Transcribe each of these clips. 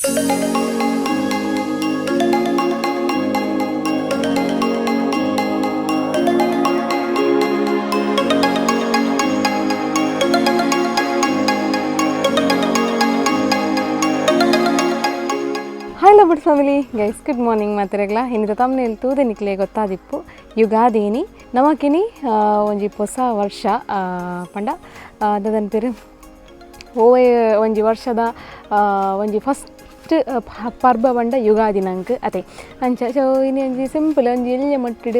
Hi love family guys, good morning ಮಾತೆರೆಗ್ಲ. ಇನ್ನಿತ ತಮ್ಮನೇಲಿ ತೂದೆ ನಿಕ್ಲೆ ಗೊತ್ತಾದಿಪ್ಪು ಯುಗಾದಿನಿ ನಮಕಿನಿ ಒಂಜಿ ಹೊಸ ವರ್ಷ ಪಂಡ ದದನ್ ಪೇರು ಓವೇ ಒಂಜಿ ವರ್ಷದ ಒಂಜಿ ಫಸ್ಟ್ ಪರ್ಬ ಪಂಡ ಯುಗಾದಿ ನಂಕ್ ಅತೆ. ಅಂಚ ಸೊ ಇನಿ ಒಂಜಿ ಸಿಂಪಲ್ ಒಂಜಿ ಎಲ್ಯ ಮಟ್ಟಿಡ್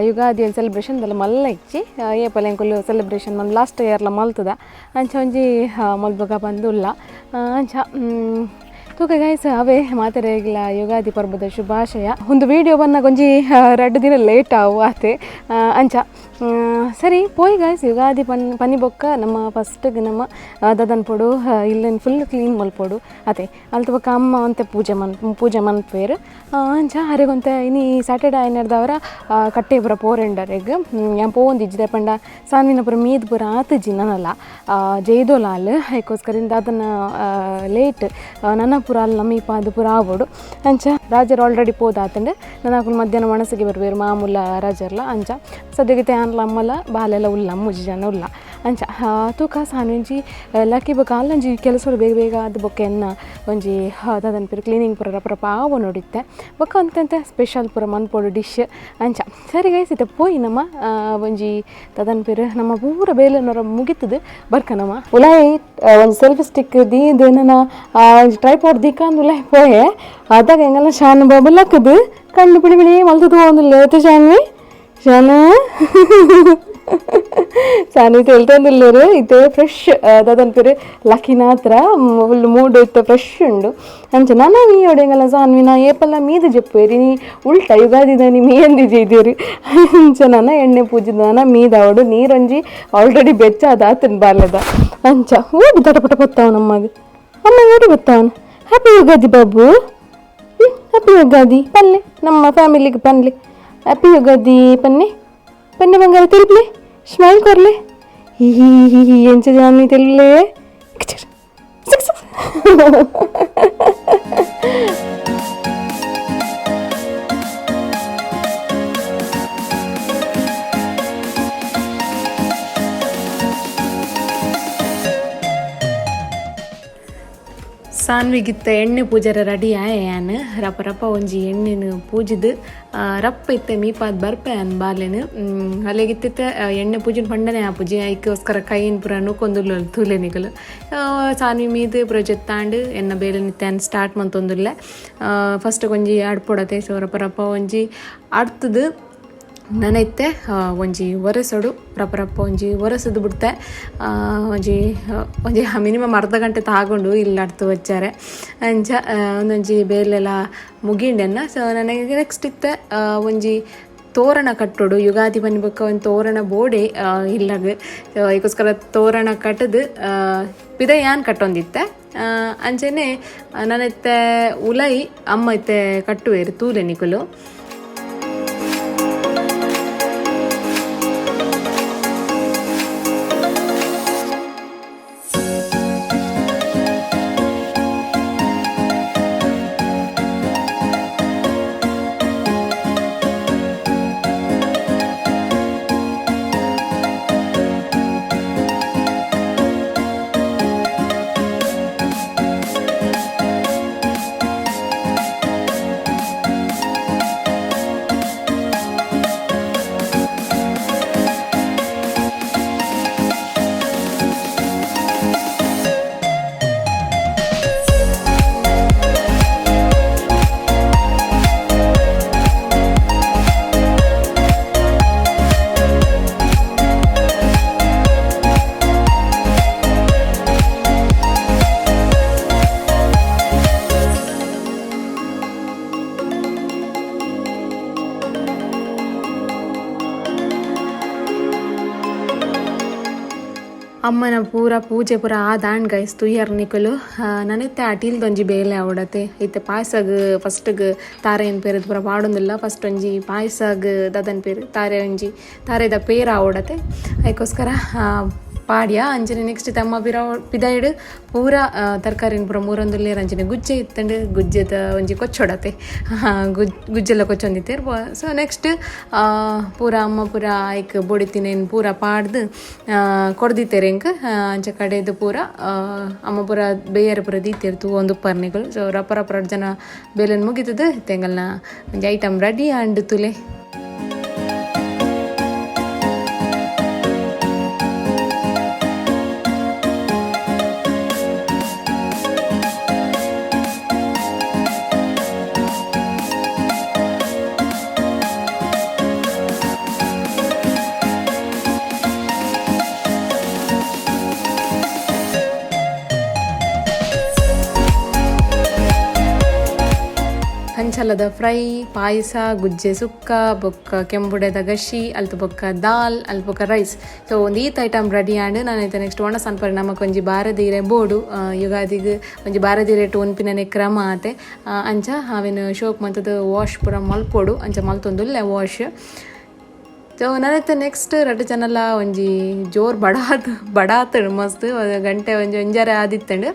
ಯುಗಾದಿ ಒಂಜಿ ಸೆಲೆಬ್ರೇಷನ್ ದಲ್ಲ ಮಲ್ಲ ಇಚ್ಚಿ ಏಪಲ ಎಂಕುಲು ಸೆಲೆಬ್ರೇಷನ್ ಮನ್ ಲಾಸ್ಟ್ ಇಯರ್ಲ ಮಲ್ತದ ಅಂಚ ಒಂಜಿ ಮಲ್ಬಗ ಬಂದುಲ್ಲ ಅಂಚ. ತೂಕ ಗೈಸ್, ಅವೇ ಮಾತೆರೆಗ್ಲ ಯುಗಾದಿ ಪರ್ಬದ ಶುಭಾಶಯ. ಒಂದು ವೀಡಿಯೋ ಬನ್ನಾಗ ಒಂಜಿ ರಡ್ಡ್ ದಿನ ಲೇಟ್ ಆವು ಆತೆ. ಅಂಚ ಸರಿ ಪೋಯ್ ಗೈಸ್, ಯುಗಾದಿ ಪನಿ ಬೊಕ್ಕ ನಮ್ಮ ಫಸ್ಟ್ಗೆ ನಮ್ಮ ದದನ್ ಪೊಡು ಇಲ್ಲನ್ ಫುಲ್ ಕ್ಲೀನ್ ಮಲ್ಪೊಡು ಅತೆ. ಅಲ್ತ ಬೊಕ್ಕ ಅಮ್ಮ ಒಂತೆ ಪೂಜೆ ಮನ್ಪುವೆರ್. ಅಂಚ ಅರೆಗೊಂತೆ ಇನಿ ಸ್ಯಾಟರ್ಡೆ ಆಯ್ನರ್ದವರ ಕಟ್ಟೆ ಪೂರ ಪೋರೆಂಡರೆಗ್ ಯಾನ್ ಪೋವೊಂದಿಜ್ಜಿ ಪಂಡ ಸಾನ್ವಿನ ಪೂರ ಮೀದ್ ಪೂರ ಆತುಜಿ ನನಲ ಜೈದೋಲಾಲ್ ಐಕೋಸ್ಕರ ದಾದನ ಲೇಟ್ ನನ ಪೂರ ಅಲ್ಲ ಮೀಪಾದ್ ಪೂರ ಆವೊಡು. ಅಂಚ ರಾಜರು ಆಲ್ರೆಡಿ ಪೋದಾತಂಡ್ ನನ ಅಕುಲು ಮಧ್ಯಾಹ್ನ ಒಣಸಿಗೆ ಬರ್ಬೇರು ಮಾಮೂಲ ರಾಜರ್ಲ. ಅಂಚ ಸದ್ಯಕ್ಕೆ ಯಾನ್ಲ ಅಮ್ಮಲ ಬಾಲೆಲ ಉಲ್ಲ ಮೂಜಿ ಜನ ಉಲ್ಲ. ಅಂಚ ತೂಕ ಸಾನ್ವಿಂಜಿ ಲಕ್ಕಿ ಬೊಕ್ಕ ಅಲ್ಲೊಂಜಿ ಕೆಲಸ ಬೇಗ ಬೇಗ ಅದು ಬೊಕ್ಕ ಎನ್ನ ಒಂಜಿ ದಾದನ್ ಪೇರು ಕ್ಲೀನಿಂಗ್ ಪೂರ ರಪ ರಪ ಆವೊ ನೋಡಿತ್ತೆ ಬೊಕ್ಕ ಅಂತೆಂತ ಸ್ಪೆಷಲ್ ಪೂರ ಮನ್ಪೊಡು ಡಿಶ್. ಅಂಚ ಸರಿ ಗೈಸ್, ಇತ್ತೆ ಪೋಯಿ ನಮ್ಮ ಒಂಜಿ ದಾದನ್ ಪೇರು ನಮ್ಮ ಪೂರ ಬೇಲೆನೊರ ಮುಗಿತದು ಬರ್ಕ ನಮ್ಮ ಉಲಾಯಿ ಒಂಜಿ ಸೆಲ್ಫಿ ಸ್ಟಿಕ್ ದೀದ್ ನನ್ನ ಒಂಜಿ ಟ್ರೈಪಾಡ್ ದಿಕ್ಕಾಂದು ಉಲಾಯಿ ಪೋಯೆ. ಅದಾಗ ಎಂಗಲ್ಲ ಶಾನ್ ಬಾಬು ಲಕ್ಕದು ಕಣ್ಣು ಬಿಳಿ ಬಿಳಿ ಮಲ್ತದು ಹೋಗಂದಿಲ್ಲ ಶಾನ್ವಿ ಶಾನು ಸಾನು ತೆಲ್ತೊಂದುಲ್ಲೆರ್ ಇತ್ತೆ ಫ್ರೆಶ್ ದಾದನ್ ಪೇರು ಲಕ್ಕಿನಾತ್ರ ಫುಲ್ ಮೂಡ್ ಇತ್ತೆ ಫ್ರೆಶ್ ಉಂಡು. ಅಂಚ ನನ ಮೀಯೋಡು ಎಂಗಲ್ಲ ಸಾನ್ವಿನ ಏಪಲ್ಲ ಮೀದು ಜೆಪ್ಪುವೆರ್ ಇನಿ ಉಲ್ಟ ಯುಗಾದಿದಾನಿ ಮೀಯಂದಿ ಜೈದೇರು. ಅಂಚ ನನ ಎಣ್ಣೆ ಪೂಜಿದ ನನ ಮೀದಾವಡು ನೀರೊಂಜಿ ಆಲ್ರೆಡಿ ಬೆಚ್ಚ ಅದಾತನ್ ಬಾಲ್ಯದ. ಅಂಚ ಓಡಿ ತಟಪಟ ಬತ್ತಾವ ನಮ್ಮದು ಅಮ್ಮ ಓಡಿ ಬತ್ತಾವನು. ಹ್ಯಾಪಿ ಯುಗಾದಿ ಬಾಬು, ಹ್ಯಾಪಿ ಯುಗಾದಿ ಪಲ್ಲೆ ನಮ್ಮ ಫ್ಯಾಮಿಲಿಗೆ ಪನ್ಲೆ ಹ್ಯಾಪಿ ಯುಗಾದಿ ಪನ್ನೆ ಪನ್ನೆ ಬಂಗಾರ తెలుపులే ಸ್ಮೈಲ್ ಕೊರ್ಲೆ ಹಿ ಹಿ ಹಿ ಹಿ ಎಂಚ ಜಾನಿ తెలుపులే. ಸಾನ್ವಿಗಿತ್ತ ಎಣ್ಣೆ ಪೂಜಾರ ರೆಡಿ ಆಯೆ ಯಾನ್ ರಪ ರಪ ಒಂಜಿ ಎಣ್ಣೆನು ಪೂಜಿದ್ ರಪ್ಪ ಇತ್ತೆ ಮೀಪಾದ್ ಬರ್ಪೆ ಅನ್ ಬಾಲೆನು ಅಲೆಗಿತ್ತಿತ್ತೆ ಎಣ್ಣೆ ಪೂಜಿನ ಪಂಡನೆ ಆ ಪೂಜಿ ಐಕ್ಕೋಸ್ಕರ ಕೈಯಿನ ಪೂರ ನೂಕೊಂದುಲ್ಲ ತೂಲೆ ನಿಕಲು. ಸಾನ್ವಿ ಮೀದ್ ಪೂರ ಜೆತ್ತಾಂಡ್ ಎನ್ನ ಬೇಲೆ ನಿತ್ತೆ ಸ್ಟಾರ್ಟ್ ಮಂತೊಂದುಲ್ಲೆ. ಫಸ್ಟ್ ಒಂಜಿ ಅಡ್ಪೊಡತೆ ಸೊ ರಪ ರಪ ಒಂಜಿ ಅಡ್ತದು ನನೈತೆ ಒಂಜಿ ಒರೆಸೊಡು ರಪ ರಪ ಒಂಜಿ ಒರೆಸದು ಬಿಡ್ತೆ. ಒಂಜಿ ಒಂಜಿ ಮಿನಿಮಮ್ ಅರ್ಧ ಗಂಟೆ ತಾಗೊಂಡು ಇಲ್ಲಿ ಅಡ್ತು ವಚ್ಚಾರೆ. ಅಂಚ ಒಂದೊಂಜಿ ಬೇಲೆಲ್ಲ ಮುಗಿಂಡೆನ್ನ. ಸೊ ನನಗೆ ನೆಕ್ಸ್ಟ್ ಇತ್ತೆ ಒಂಜಿ ತೋರಣ ಕಟ್ಟೋಡು ಯುಗಾದಿ ಬನ್ನಿ ಬೊಕ್ಕ ಒಂದು ತೋರಣ ಬೋಡೆ ಇಲ್ಲಗ್. ಅದಕ್ಕೋಸ್ಕರ ತೋರಣ ಕಟ್ಟದು ಪಿದ ಯಾನ್ ಕಟ್ಟೊಂದಿತ್ತೆ. ಅಂಚನೆ ನನ್ನತ್ತೆ ಉಲೈ ಅಮ್ಮ ಇತ್ತೆ ಕಟ್ಟುವೇರು ತೂಲೆ ನಿಕುಲು. ಅಮ್ಮನ ಪೂರ ಪೂಜೆ ಪೂರ ಆದಾಂಡ್ ಗೈಸ್ ತುಯ್ಯರ್ ನಿಕುಲು. ನನೈತೆ ಅಟೀಲ್ದೊಂಜಿ ಬೇಲೆ ಅವಡತೆ ಇತ್ತೆ ಪಾಯಸಗ್ ಫಸ್ಟ್ಗ್ ತಾರೆ ಪೇರು ಪೂರ ಪಾಡೊಂದಿಲ್ಲ. ಫಸ್ಟ್ ಒಂಜಿ ಪಾಯಸಗ್ ದದನ್ ಪೇರು ತಾರೆ ಒಂಜಿ ತಾರೆದ ಪೇರು ಆವಡತೆ. ಅದಕ್ಕೋಸ್ಕರ ಪಾಡ್ಯ ಅಂಚನೆ ನೆಕ್ಸ್ಟ್ ತಮ್ಮ ಪಿರ ಪಿದಾಯಿಡು ಪೂರ ತರಕಾರಿನ ಪೂರ ಮೂರೊಂದುಲ್ಲೇರ್ ಅಂಚನೆ ಗುಜ್ಜೆ ಇತ್ತಂಡು ಗುಜ್ಜೆದ ಒಂಜಿ ಕೊಚ್ಚೊಡತೆ ಗುಜ್ಜೆಲ್ಲ ಕೊಚ್ಚೊಂದಿತ್ತೇರ್. ಸೊ ನೆಕ್ಸ್ಟ್ ಪೂರ ಅಮ್ಮ ಪೂರ ಐಕ್ ಬೊಡಿತಿನೇನು ಪೂರ ಪಾಡ್ದು ಕೊಡ್ದಿತ್ತೇರ್ ಎಂಕ್. ಅಂಚ ಕಡೆದು ಪೂರ ಅಮ್ಮ ಪೂರ ಬೇಯರ ಪೂರ ದೀತೇರ್ ತೂವೊಂದು ಪರ್ನಿಗಳು. ಸೊ ರಪ್ಪ ರಪ್ಪ ಜನ ಬೇಲೆನ್ ಮುಗಿತದ ತೆಂಗಲ್ನ ಒಂಜಿ item ready and ತುಲೆ. ಕಂಚಲದ ಫ್ರೈ, ಪಾಯಸ, ಗುಜ್ಜೆ ಸುಕ್ಕ, ಬೊಕ್ಕ ಕೆಂಬುಡೆದ ಗಶಿ, ಅಲ್ತ ಬೊಕ್ಕ ದಾಲ್, ಅಲ್ಪ ಬೊಕ್ಕ ರೈಸ್. ಸೊ ಒಂದು ಈತ್ ಐಟಮ್ ರೆಡಿ ಆಂಡ್ ನಾನು ನೆಕ್ಸ್ಟ್ ಒಣ ಸನ್ಪರ್ ನಮಕ್ ಒಂಜಿ ಬಾರದೀರೆ ಬೋಡು ಯುಗಾದಿಗ್ ಒಂಜಿ ಬಾರದೀರೆ ಉನ್ಪಿನನೆ ಕ್ರಮ ಆತೆ. ಅಂಚ ಅವೆನ್ ಶೋಕ್ ಮಂತದ ವಾಶ್ ಪೂರ ಮಲ್ಪೊಡು, ಅಂಚ ಮಲ್ತೊಂದುಲ್ಲೆ ವಾಶ್. ಸೊ ನನತ್ತೆ ನೆಕ್ಸ್ಟ್ ರಡ್ಡ್ ಜನಲ ಒಂಜಿ ಜೋರ್ ಬಡಾತ್ ಬಡಾತಂಡು ಮಸ್ತ್ ಗಂಟೆ ಒಂಜಿ ಒಂಜಾರೆ ಆದಿತ್ತಂಡು.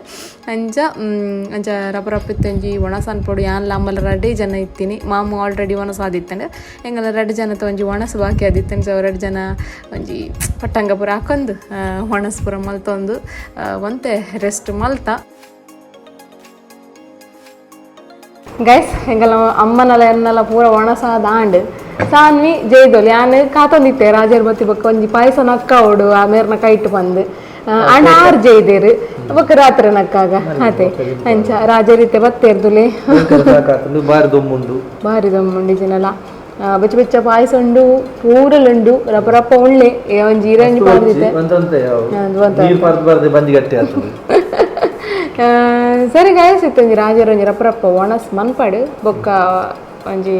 ಅಂಚ ಅಂಚ ರಪ ರಪ ಇತ್ತೊಂಜಿ ಒಣಸ್ ಅನ್ಪೊಡು ಯಾನ್ಲ ಅಮ್ಮಲ ರಡ್ಡೇ ಜನ ಇತ್ತೀನಿ. ಮಾಮು ಆಲ್ರೆಡಿ ಒಣಸ್ ಆದಿತ್ತಂಡು, ಎಂಗಲ ರಡ್ಡ್ ಜನತ ಒಂಜಿ ಒಣಸ್ ಬಾಕಿ ಆದಿತ್ತಂಡು. ಸೊ ರಡ್ಡ್ ಜನ ಒಂಜಿ ಪಟ್ಟಂಗ ಪೂರ ಹಾಕೊಂದು ಒಣಸ್ ಪೂರ ಮಲ್ತೊಂದು ಒಂತೆ ರೆಸ್ಟ್ ಮಲ್ತ. ಗೈಸ್ ಎಂಗಲ ಅಮ್ಮನಲ ಎನ್ನಲ ಪೂರ ಒಣಸಾದ ಆಂಡ್ ಸಾನ್ವಿ ಜೈದೋಲಿ ಯಾನ್ ಕಾತೊಂದಿತ್ತೆ ರಾಜರ್ ಬತ್ತಿ ಬೊಕ್ಕ ಒಂಜಿ ಪಾಯಸ ನಕ್ಕಾವಡು ಆ ಮೇರ್ನ ಕೈಟ್ ಬಂದು ಅಂಡ್ ಆರ್ ಜೈದೇರು ಬೊಕ್ಕ ರಾತ್ರಿ ನಕ್ಕಾಗ ಅತೆ. ಅಂಚ ರಾಜರಿತ್ತೆ ಬತ್ತೇರ್ದುಲೆ ಬಾರಿ ದೊಮ್ಮುಂಡು ಬಾರಿ ದೊಮ್ಮುಂಡು ಜಿನಲ ಬೆಚ್ಚ ಬೆಚ್ಚ ಪಾಯಸ ಉಂಡು ಪೂರಲುಂಡು ರಪ್ಪ ರಪ್ಪ ಉಳ್ಳೆ ಒಂಜಿ ಇರಂಜಿ ಪಾಡ್ದಿತ್ತೆ. ಬಂಜಿ ಗಟ್ಟಿ ಆಗ್ತದೆ. ಸರಿ ಗಾಯಸ್ ಇತ್ತೊಂಜಿ ರಾಜರ ಒಂಜಿ ರಪ್ಪ ರಪ್ಪ ಒಣಸ್ ಮನ್ಪಾಡು ಬೊಕ್ಕ ಒಂಜಿ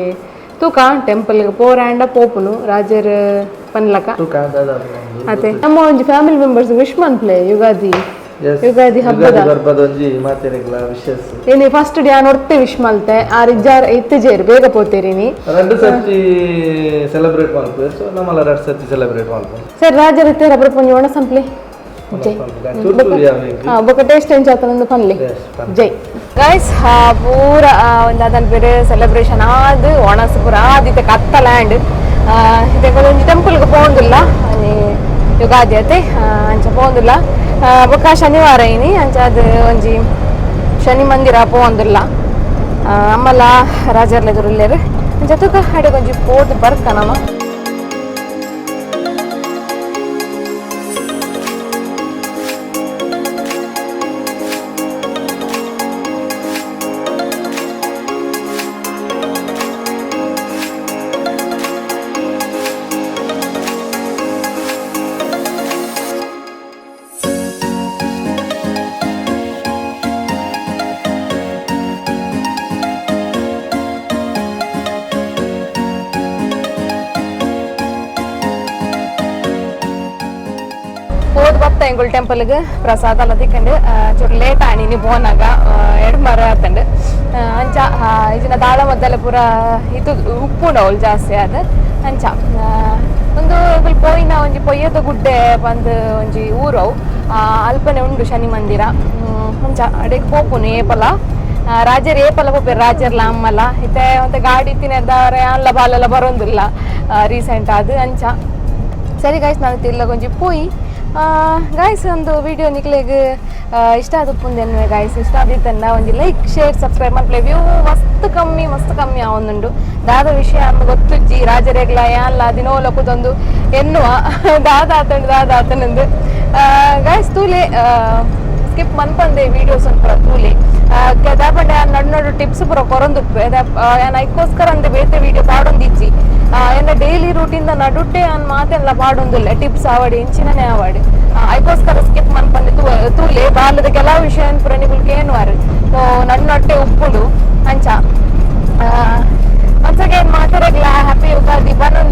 ತೂಕ ಟೆಂಪಲ್ಗೆ ಪೋರಾಂಡ ಪೋಪುನು ರಾಜರ್ ಪನ್ಲಕ ಅತೆ. ನಮ್ಮ ಒಂಜಿ family members wish ಮನ್ಪ್ಲೆ Ugadi Ugadi ಹಬ್ಬದ ಏನಿ ಫಸ್ಟ್ ಡೇ ಆನ್ ಒರ್ತೆ ವಿಶ್ ಮಲ್ತೆ ಆರ್ ಇಜ್ಜಾರ್ ಇತ್ತಿಜೇರು ಬೇಗ ಪೋತೇರಿನಿ. ಎರಡು ಸರ್ತಿ ಸೆಲೆಬ್ರೇಟ್ ಮಲ್ಪು, ಸೊ ನಮ್ಮಲ್ಲ ಎರಡು ಸರ್ತಿ ಸೆಲೆಬ್ರೇಟ್ ಮಲ್ಪು. ಸರಿ ರಾಜರ್ ಇತ್ತೆ ರಬ್ಬರ್ ಪೊಂಜಿ ಒಣಸ್ ಅನ್ಪ್ಲೆ ಜೈ ಬೊಕ್ಕ ಟೇಸ್ಟ್ ಎಂಚಾತನಂದು ಪನ್ಲಿ ಜೈ. ಗೈಸ್ ಪೂರ ಒಂದು ಅದನ್ನ ಬೇರೆ ಸೆಲೆಬ್ರೇಷನ್ ಆದ್ ಒಣಸ್ ಪೂರ ಆದಿತ್ತೆ ಕತ್ತಲ ಆ್ಯಂಡ್ ಇತ್ತೆ ಒಂಜಿ ಟೆಂಪಲ್ಗೆ ಪೋಂದಿಲ್ಲ ಯುಗಾದಿ ಅತೆ ಅಂಚ ಪೋಂದಿಲ್ಲ. ಬೊಕ್ಕ ಶನಿವಾರ ಇನಿ ಅಂಚ ಅದು ಒಂಜಿ ಶನಿ ಮಂದಿರ ಪೋಂದಿಲ್ಲ. ಅಮ್ಮಲ ರಾಜರ್ಲ ಎದುರುಲ್ಲೇರು ಅಂಚ ತುಕ ಅಡೆಗೆ ಒಂಜಿ ಪೋದು ಬರ್ಕ ನಮ್ಮ. ಎಂಗುಲ್ ಟೆಂಪಲ್ಗೆ ಪ್ರಸಾದ ಎಲ್ಲ ತಿಕ್ಕಂಡು ಚೂರು ಲೇಟ್ ಆಣಿ ನೀ ಪೋನಾಗ ಎರಡು ಮರ ಆತಂಡು. ಅಂಚ ಇಜಿನ ದಾಳ ಮದ್ದೆಲ್ಲ ಪೂರ ಇದು ಉಪ್ಪುಂಡು ಅವಳು ಜಾಸ್ತಿ ಅದು. ಅಂಚ ಒಂದು ಪೋಯಿನ ಒಂಜಿ ಪೊಯ್ಯದ ಗುಡ್ಡೆ ಬಂದು ಒಂಜಿ ಊರು ಅವು ಅಲ್ಪನೆ ಉಂಡು ಶನಿ ಮಂದಿರ. ಅಂಚ ಅಡೆಗೆ ಪೋಪುನು ಏಪಲ ರಾಜರ್ ಏಪಲ ಪೋಪೆರ್ ರಾಜರ್ಲ ಅಮ್ಮಲ ಇತ್ತೆ ಮತ್ತೆ ಗಾಡಿ ತಿನ್ನದವರೆ ಅಲ್ಲ ಬಾಲೆಲ್ಲ ಬರೋಂದಿಲ್ಲ ರೀಸೆಂಟ್ ಅದು. ಅಂಚ ಸರಿ ಗಾಯ್ಸ್ ನಾನು ತಿರ್ಲಗೊಂಜಿ ಒಂಜಿ ಪೋಯಿ ಗಾಯ್ಸ್ ಒಂದು ವಿಡಿಯೋ ನಿಕ್ಲೆಗ್ ಇಷ್ಟ ಆದಪ್ಪುಂದೆನ್ವೆ ಗಾಯ್ಸ್ ಇಷ್ಟ ಆದಿತ್ತಂಡ ಒಂಜಿ like share subscribe ಮಲ್ಪಲೆ. View ಮಸ್ತ್ ಕಮ್ಮಿ ಮಸ್ತ್ ಕಮ್ಮಿ ಆವೊಂದುಂಡು ದಾದ ವಿಷಯ ಅಂದ್ ಗೊತ್ತುಜ್ಜಿ ರಾಜರೆಗ್ಲ ಯಾನ್ಲ ದಿನೋಲ ಕುದೊಂದು ಎನ್ನುವ ದಾದ ಆತಂಡು ದಾದ ಆತನಂದು. ಗಾಯ್ಸ್ ತೂಲೆ ಸ್ಕಿಪ್ ಮನ್ಪಂದೆ ವಿಡಿಯೋಸ್ ಪೂರ ತೂಲೆ ದಾಪಂಡ ನಡು ನಡು ಟಿಪ್ಸ್ ಪೂರ ಕೊರೊಂದುಪ್ಪೆ ಯಾನ್ ಐಕ್ಕೋಸ್ಕರ ಅಂದೆ ಬೇತೆ ವಿಡಿಯೋ ಪಾಡೊಂದಿಜ್ಜಿ. ಎನ್ನ ಡೈಲಿ ರೂಟೀನ್ the ನಡುಟೆ ಅನ್ ಮಾತೆಲ್ಲ ಪಾಡೊಂದುಲ್ಲ ಟಿಪ್ಸ್ ಆವಡಿ ಇಂಚಿನನೇ ಆವಡಿ ಐಕೋಸ್ಕರ ಸ್ಕಿಪ್ ಮನ್ಪಂದೆ ತೂಲೆ ಬಾಲದ ಕೆಲವು ವಿಷಯ ಪೂರ ನಿಗುಲ್ ಕೇನುವಾರು. ಸೊ ನಡು ನಟ್ಟೆ ಉಪ್ಪುಂಡು. ಅಂಚ ಒನ್ಸ್ ಅಗೇನ್ ಮಾತೆರೆಗ್ಲ ಹ್ಯಾಪಿ ಯುಗಾದಿ ಬನ್ನೊಂದು.